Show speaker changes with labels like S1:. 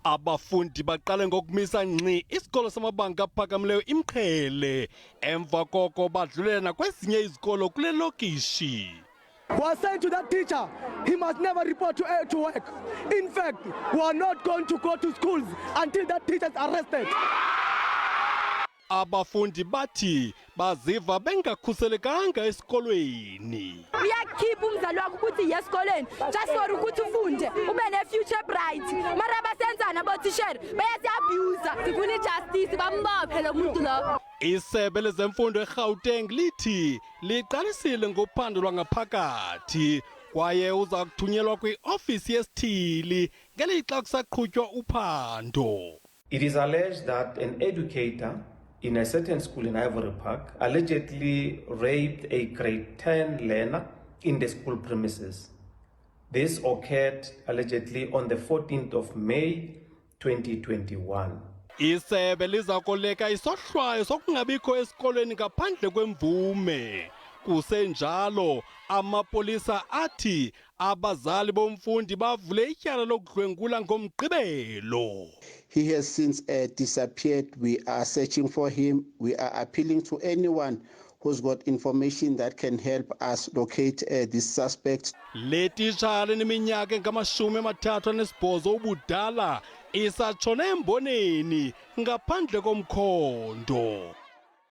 S1: Abafundi baqale ngokumisa ngxi isikolo samabanga aphakamileyo iMqhele, emva koko badlulela nakwezinye izikolo kule lokishi.
S2: Was saying to that teacher, he must never report to work. In fact, we are not going to go to schools until that teacher is arrested.
S1: Abafundi bathi baziva bengakhuselekanga esikolweni.
S3: Uyakukhipha umzali wakho ukuthi iye esikolweni just for ukuthi ufunde ube ne-future bright, mara basenzana abothishera bayasi-abusa. Sifuna i-justice, bambophe lo muntu lo.
S1: Isebe lezemfundo eGauteng lithi liqalisile ngophando lwangaphakathi kwaye uza kuthunyelwa kwiofisi yesithili ngelixa kusaqhutywa uphando.
S4: It is alleged that an educator in a certain school in Ivory Park allegedly raped a grade 10 learner in the school premises. This occurred allegedly on the 14th of May 2021.
S1: Isebe liza koleka isohlwayo sokungabikho esikolweni ngaphandle kwemvume. Kusenjalo, amapolisa athi abazali bomfundi bavule ityala lokudlwengula ngoMgqibelo.
S5: He has since disappeared. We are searching for him. We are appealing to anyone who's got information that can help us locate this suspect.
S1: Le titshala eneminyaka engama-38 ubudala isatshona emboneni ngaphandle komkhondo.